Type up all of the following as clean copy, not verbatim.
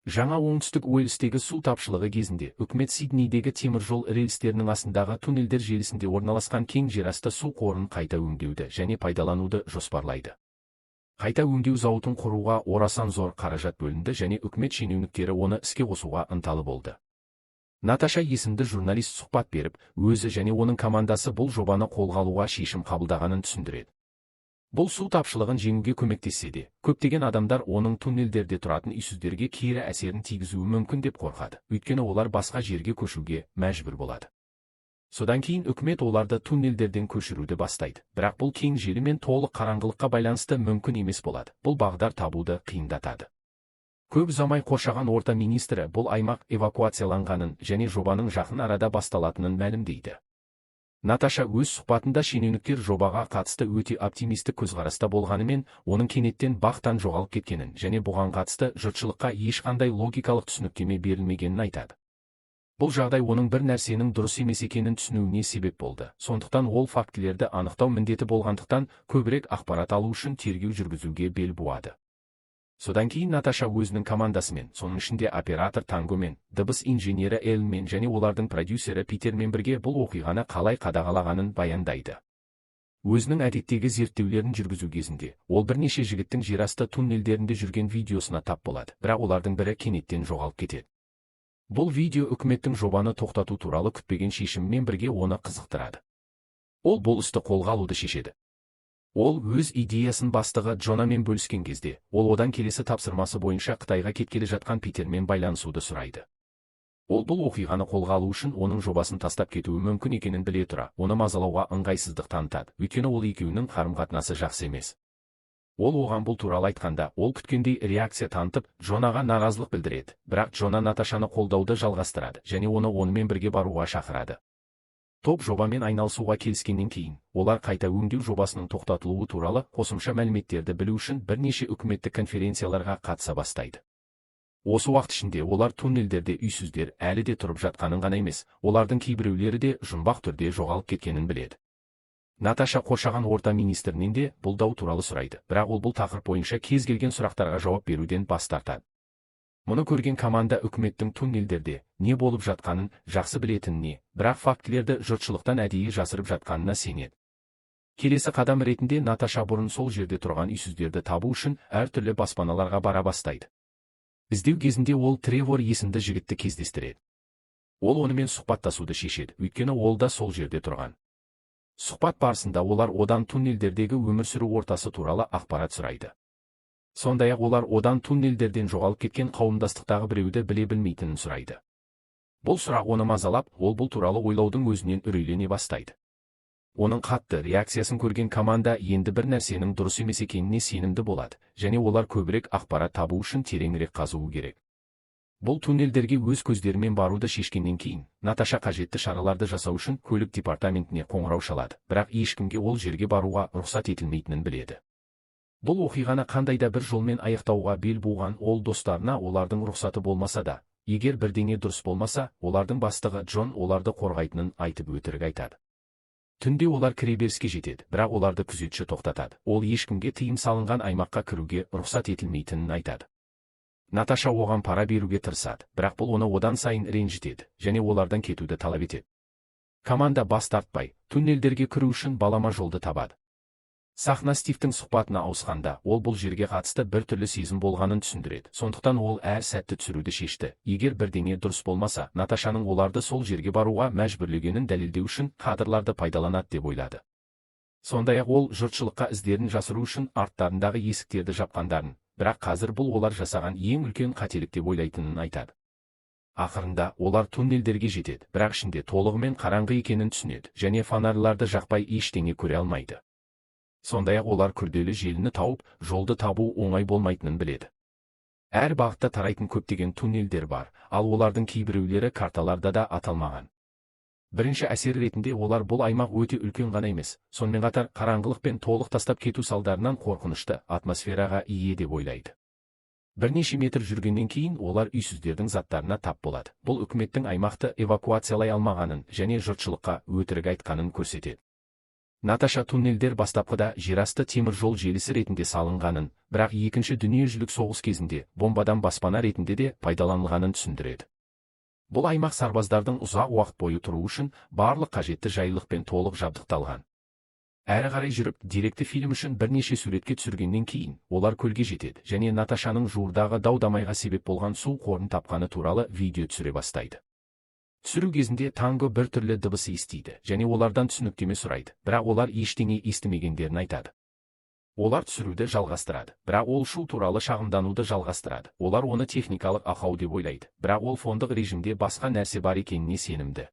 Жаңа Оңтүстік Уэльстегі су тапшылығы кезінде үкімет Сиднейдегі теміржол рельстерінің астындағы туннельдер желісінде орналасқан кең жерасты су қорын қайта өңдеуді және пайдалануды жоспарлайды. Қайта өңдеу зауытын құруға орасан зор қаражат бөлінді және үкімет шенеуніктері оны іске қосуға ынталы болды. Наташа есімді журналист сұхбат беріп, өзі және оның командасы бұл жобаны қолға алуға шешім қабылдағанын түсіндіреді. Бұл су тапшылығын жеңуге көмектессе де, көптеген адамдар оның туннельдерде тұратын үйсіздерге кері әсерін тигізуі мүмкін деп қорқады, өйткені олар басқа жерге көшуге мәжбүр болады. Содан кейін үкімет оларды туннельдерден көшіруді бастайды, бірақ бұл кең желі мен толық қараңғылыққа байланысты мүмкін емес болады, бұл бағдар табуды қиындатады. Көп ұзамай қоршаған орта министрі бұл аймақ эвакуацияланғанын және жобаның жақын арада басталатынын мәлімдейді. Наташа өз сұхбатында шенеуніктер жобаға қатысты өте оптимистік көзқараста болғанымен, оның кенеттен бақтан жоғалып кеткенін және бұған қатысты жұртшылыққа ешқандай логикалық түсініктеме берілмегенін айтады. Бұл жағдай оның бір нәрсенің дұрыс емес екенін түсінуіне себеп болды. Сондықтан ол фактілерді анықтау міндеті болғандықтан, көбірек ақпарат алу үшін тергеу жүргізуге бел буады. Содан кейін Наташа өзінің командасымен, соның ішінде оператор Тангомен, дыбыс инженері Элмен және олардың продюсері Питермен бірге бұл оқиғаны қалай қадағалағанын баяндайды. Өзінің әдеттегі зерттеулерін жүргізу кезінде, ол бірнеше жігіттің жерасты туннельдерінде жүрген видеосына тап болады, бірақ олардың бірі кенеттен жоғалып кетеді. Бұл видео үкіметтің жобаны тоқтату туралы күтпеген шешімімен бірге оны қызықтырады. Ол бұл істі қолға алуды шешеді. Ол өз идеясын бастығы Джонамен бөліскен кезде, ол одан келесі тапсырмасы бойынша Қытайға кеткелі жатқан Питермен байланысуды сұрайды. Ол бұл оқиғаны қолға алу үшін оның жобасын тастап кетуі мүмкін екенін біле тұра, оны мазалауға ыңғайсыздық танытады, өйткені ол екеуінің қарым-қатынасы жақсы емес. Ол оған бұл туралы айтқанда, ол күткендей реакция танытып, Джонаға наразылық білдіреді, бірақ Джона Наташаны қолдауды жалғастырады және оны онымен бірге баруға шақырады. Топ жобамен айналысуға келіскеннен кейін, олар қайта өңдеу жобасының тоқтатылуы туралы қосымша мәліметтерді білу үшін бірнеше үкіметтік конференцияларға қатыса бастайды. Осы уақыт ішінде олар туннельдерде үйсіздер әлі де тұрып жатқанын ғана емес, олардың кейбіреулері де жұмбақ түрде жоғалып кеткенін біледі. Наташа қоршаған орта министрінен де бұл дау туралы сұрайды, бірақ ол бұл тақырып бойынша кез келген сұрақтарға жауап беруден бас тартады. Мұны көрген команда үкіметтің туннельдерде не болып жатқанын жақсы білетініне, бірақ фактілерді жұртшылықтан әдейі жасырып жатқанына сенеді. Келесі қадам ретінде Наташа бұрын сол жерде тұрған үйсіздерді табу үшін әртүрлі баспаналарға бара бастайды. Іздеу кезінде ол Тревор есімді жігітті кездестіреді. Ол онымен сұхбаттасуды шешеді, өйткені ол да сол жерде тұрған. Сұхбат барысында олар одан туннельдердегі өмір сүру ортасы туралы ақпарат сұрайды. Сондай-ақ олар одан туннельдерден жоғалып кеткен қауымдастықтағы біреуді біле білмейтінін сұрайды. Бұл сұрақ оны мазалап, ол бұл туралы ойлаудың өзінен үрейлене бастайды. Оның қатты реакциясын көрген команда енді бір нәрсенің дұрыс емес екеніне сенімді болады, және олар көбірек ақпарат табу үшін тереңірек қазуы керек. Бұл туннельдерге өз көздерімен баруды шешкеннен кейін, Наташа қажетті шараларды жасау үшін көлік департаментіне қоңырау шалады, бірақ ешкімге ол жерге баруға рұқсат етілмейтінін біледі. Бұл оқиғаны қандай да бір жолмен аяқтауға бел буған ол достарына олардың рұқсаты болмаса да, егер бірдеңе дұрыс болмаса, олардың бастығы Джон оларды қорғайтынын айтып өтірік айтады. Түнде олар кіреберіске жетеді, бірақ оларды күзетші тоқтатады. Ол ешкімге тыйым салынған аймаққа кіруге рұқсат етілмейтінін айтады. Наташа оған пара беруге тырысады, бірақ бұл оны одан сайын ренжітеді және олардан кетуді талап етеді. Команда бас тартпай, туннельдерге кіру үшін балама жолды табады. Сахна Стивтің сұхбатына ауысқанда, ол бұл жерге қатысты бір түрлі сезім болғанын түсіндіреді. Сондықтан ол әр сәтті түсіруді шешті. Егер бірдеңе дұрыс болмаса, Наташаның оларды сол жерге баруға мәжбүрлегенін дәлелдеу үшін кадрларды пайдаланады деп ойлады. Сондай-ақ ол жұртшылыққа іздерін жасыру үшін арттарындағы есіктерді жапқандарын, бірақ қазір бұл олар жасаған ең үлкен қателік деп ойлайтынын айтады. Ақырында олар туннельдерге жетеді, бірақ ішінде толығымен қараңғы екенін түсінеді және фонарьларды жақпай ештеңе көре алмайды. Сондай-ақ олар күрделі желіні тауып, жолды табу оңай болмайтынын біледі. Әр бағытта тарайтын көптеген туннельдер бар, ал олардың кейбіреулері карталарда да аталмаған. Бірінші әсер ретінде олар бұл аймақ өте үлкен ғана емес, сонымен қатар қараңғылық пен толық тастап кету салдарынан қорқынышты атмосфераға ие деп ойлайды. Бірнеше метр жүргеннен кейін олар үйсіздердің заттарына тап болады. Бұл үкіметтің аймақты эвакуациялай алмағанын және жұртшылыққа өтірік айтқанын көрсетеді. Наташа туннельдер бастапқыда жерасты темір жол желісі ретінде салынғанын, бірақ Екінші дүниежүзілік соғыс кезінде бомбадан баспана ретінде де пайдаланылғанын түсіндіреді. Бұл аймақ сарбаздардың ұзақ уақыт бойы тұруы үшін барлық қажетті жайлылықпен толық жабдықталған. Әрі қарай жүріп, деректі фильм үшін бірнеше суретке түсіргеннен кейін, олар көлге жетеді және Наташаның жуырдағы дау-дамайға себеп болған су қорын тапқаны туралы видео түсіре бастайды. Түсіру кезінде Танго бір түрлі дыбыс естиді және олардан түсініктеме сұрайды, бірақ олар ештеңе естімегендерін айтады. Олар түсіруді жалғастырады, бірақ ол шу туралы шағымдануды жалғастырады. Олар оны техникалық ақау деп ойлайды, бірақ ол фондық режимде басқа нәрсе бар екеніне сенімді.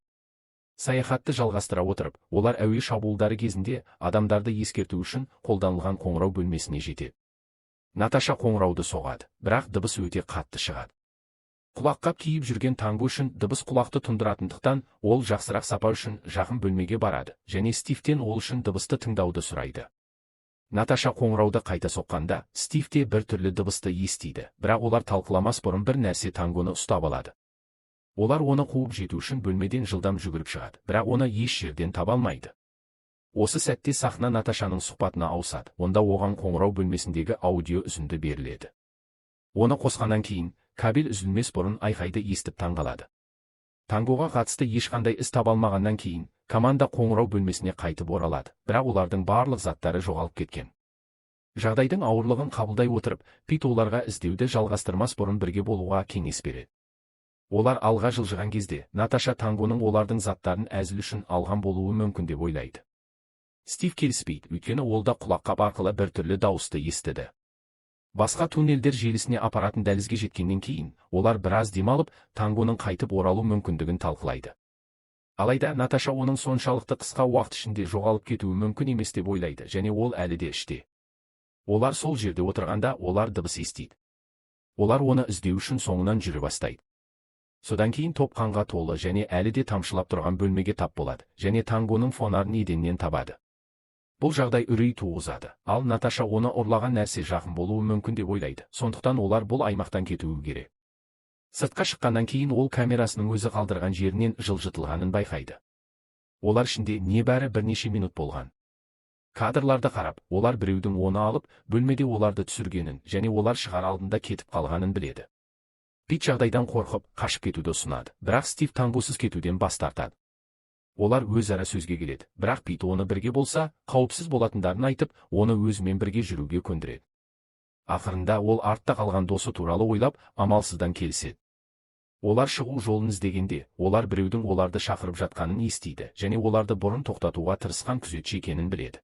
Саяхатты жалғастыра отырып, олар әуе шабуылдары кезінде адамдарды ескерту үшін қолданылған қоңырау бөлмесіне жетеді. Наташа қоңырауды соғады, бірақ дыбыс өте қатты шығады. Құлаққап киіп жүрген Танго үшін дыбыс құлақты тұндыратындықтан, ол жақсырақ сапа үшін жақын бөлмеге барады және Стивтен ол үшін дыбысты тыңдауды сұрайды. Наташа қоңырауды қайта соққанда, Стив те бір түрлі дыбысты естиді, бірақ олар талқыламас бұрын бір нәрсе Тангоны ұстап алады. Олар оны қуып жету үшін бөлмеден жылдам жүгіріп шығады, бірақ оны еш жерден таба алмайды. Осы сәтте сахна Наташаның сұхбатына ауысады, онда оған қоңырау бөлмесіндегі аудио үзінді беріледі. Оны қосқаннан кейін, кабель үзілмес бұрын айқайды естіп таңғалады. Тангоға қатысты ешқандай із таба алмағаннан кейін, команда қоңырау бөлмесіне қайтып оралады, бірақ олардың барлық заттары жоғалып кеткен. Жағдайдың ауырлығын қабылдай отырып, Пит оларға іздеуді жалғастырмас бұрын бірге болуға кеңес береді. Олар алға жылжыған кезде, Наташа Тангоның олардың заттарын әзіл үшін алған болуы мүмкін деп ойлайды. Стив келіспейді, өйткені ол да құлаққап арқылы бір түрлі дауысты естіді. Басқа туннельдер желісіне апаратын дәлізге жеткеннен кейін, олар біраз демалып, Тангоның қайтып оралу мүмкіндігін талқылайды. Алайда Наташа оның соншалықты қысқа уақыт ішінде жоғалып кетуі мүмкін емес деп ойлайды және ол әлі де іште. Олар сол жерде отырғанда, олар дыбыс естиді. Олар оны іздеу үшін соңынан жүре бастайды. Содан кейін топ қанға толы және әлі де тамшылап тұрған бөлмеге тап болады және Тангоның фонарын еденнен табады. Бұл жағдай үрей туғызады, ал Наташа оны ұрлаған нәрсе жақын болуы мүмкін деп ойлайды, сондықтан олар бұл аймақтан кетуі керек. Сыртқа шыққаннан кейін ол камерасының өзі қалдырған жерінен жылжытылғанын байқайды. Олар ішінде небәрі бірнеше минут болған. Кадрларды қарап, олар біреудің оны алып, бөлмеде оларды түсіргенін және олар шығар алдында кетіп қалғанын біледі. Пит жағдайдан қорқып, қашып кетуді ұсынады, бірақ Стив Тангосыз кетуден бас тартады. Олар өзара сөзге келеді, бірақ Пит оны бірге болса, қауіпсіз болатындарын айтып, оны өзімен бірге жүруге көндіреді. Ақырында ол артта қалған досы туралы ойлап, амалсыздан келіседі. Олар шығу жолын іздегенде, олар біреудің оларды шақырып жатқанын естиді және оларды бұрын тоқтатуға тырысқан күзетші екенін біледі.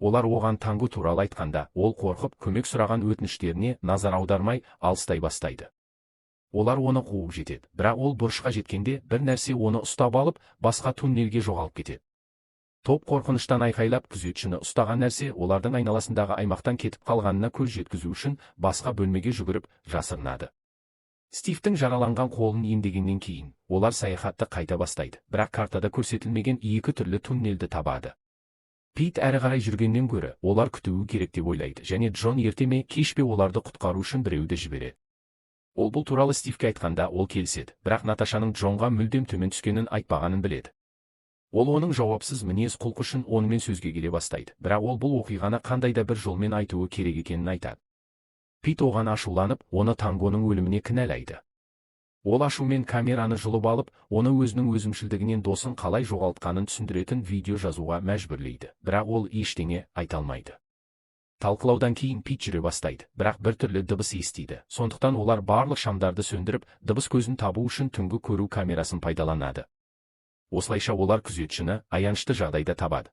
Олар оған Танго туралы айтқанда, ол қорқып, көмек сұраған өтініштеріне назар аудармай, алыстай бастайды. Олар оны қуып жетеді, бірақ ол бұрышқа жеткенде бір нәрсе оны ұстап алып, басқа туннельге жоғалып кетеді. Топ қорқыныштан айқайлап, күзетшіні ұстаған нәрсе олардың айналасындағы аймақтан кетіп қалғанына көз жеткізу үшін басқа бөлмеге жүгіріп, жасырынады. Стивтің жараланған қолын емдегеннен кейін, олар саяхатты қайта бастайды, бірақ картада көрсетілмеген екі түрлі туннельді табады. Пит әрі қарай жүргеннен гөрі, олар күтуі керек деп ойлайды және Джон ерте ме, кеш пе оларды құтқару үшін біреуді жібереді. Ол бұл туралы Стивке айтқанда, ол келіседі, бірақ Наташаның Джонға мүлдем төмен түскенін айтпағанын біледі. Ол оның жауапсыз мінез құлқы үшін онымен сөзге келе бастайды, бірақ ол бұл оқиғаны қандай да бір жолмен айтуы керек екенін айтады. Пит оған ашуланып, оны Тангоның өліміне кінәлайды. Ол ашумен камераны жұлып алып, оны өзінің өзімшілдігінен досын қалай жоғалтқанын түсіндіретін видео жазуға мәжбүрлейді, бірақ ол ештеңе айта алмайды. Талқылаудан кейін Пит жүре бастайды, бірақ бір түрлі дыбыс естиді. Сондықтан олар барлық шамдарды сөндіріп, дыбыс көзін табу үшін түнгі көру камерасын пайдаланады. Осылайша олар күзетшіні аянышты жағдайда табады.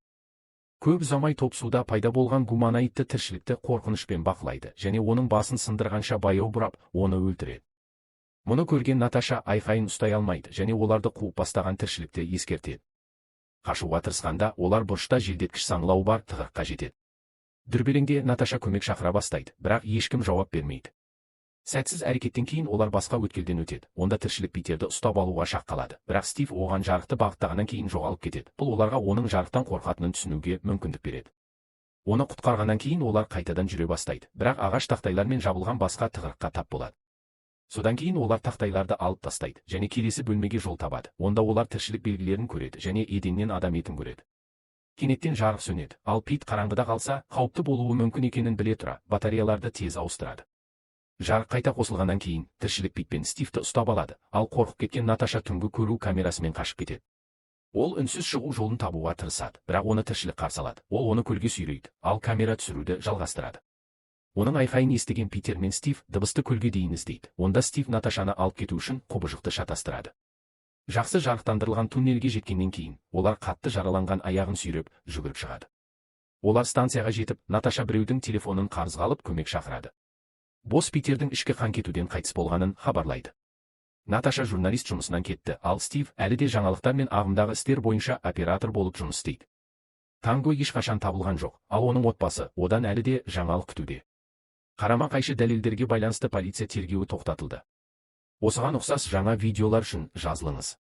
Көп ұзамай топ суда пайда болған гуманоидты тіршілікті қорқынышпен бақылайды және оның басын сындырғанша баяу бұрап, оны өлтіреді. Мұны көрген Наташа айқайын ұстай алмайды және оларды қуып бастаған тіршілікті ескертеді. Қашуға тырысқанда олар бұрышта желдеткіш саңылауы бар тығырыққа жетеді. Дүрбелеңде Наташа көмек шақыра бастайды, бірақ ешкім жауап бермейді. Сәтсіз әрекеттен кейін олар басқа өткелден өтеді. Онда тіршілік Питерді ұстап алуға шақ қалады. Бірақ Стив оған жарықты бағыттағаннан кейін жоғалып кетеді. Бұл оларға оның жарықтан қорқатынын түсінуге мүмкіндік береді. Оны құтқарғаннан кейін олар қайтадан жүре бастайды. Бірақ ағаш тақтайлармен жабылған басқа тығырыққа тап болады. Содан кейін олар тақтайларды алып тастайды және келесі бөлмеге жол табады. Онда олар тіршілік белгілерін көреді және еденнен адам етін көреді. Кенеттен жарық сөнеді, ал Пит қараңғыда қалса, қауіпті болуы мүмкін екенін біле тұра, батареяларды тез ауыстырады. Жарық қайта қосылғаннан кейін, тіршілік Пит пен Стивті ұстап алады, ал қорқып кеткен Наташа түнгі көру камерасымен қашып кетеді. Ол үнсіз шығу жолын табуға тырысады, бірақ оны тіршілік қарсы алады. Ол оны көлге сүйрейді, ал камера түсіруді жалғастырады. Оның айқайын естіген Питер мен Стив дыбысты көлге дейін іздейді. Онда Стив Наташаны алып кету үшін құбыжықты шатастырады. Жақсы жарықтандырылған туннельге жеткеннен кейін, олар қатты жараланған аяғын сүйреп, жүгіріп шығады. Олар станцияға жетіп, Наташа біреудің телефонын қарызға алып, көмек шақырады. Босс Питердің ішкі қан кетуден қайтыс болғанын хабарлайды. Наташа журналист жұмысынан кетті, ал Стив әлі де жаңалықтар мен ағымдағы істер бойынша оператор болып жұмыс істейді. Танго ешқашан табылған жоқ, ал оның отбасы одан әлі де жаңалық күтуде. Қарама-қайшы дәлелдерге байланысты полиция тергеуі тоқтатылды. Осыған ұқсас жаңа видеолар үшін жазылыңыз.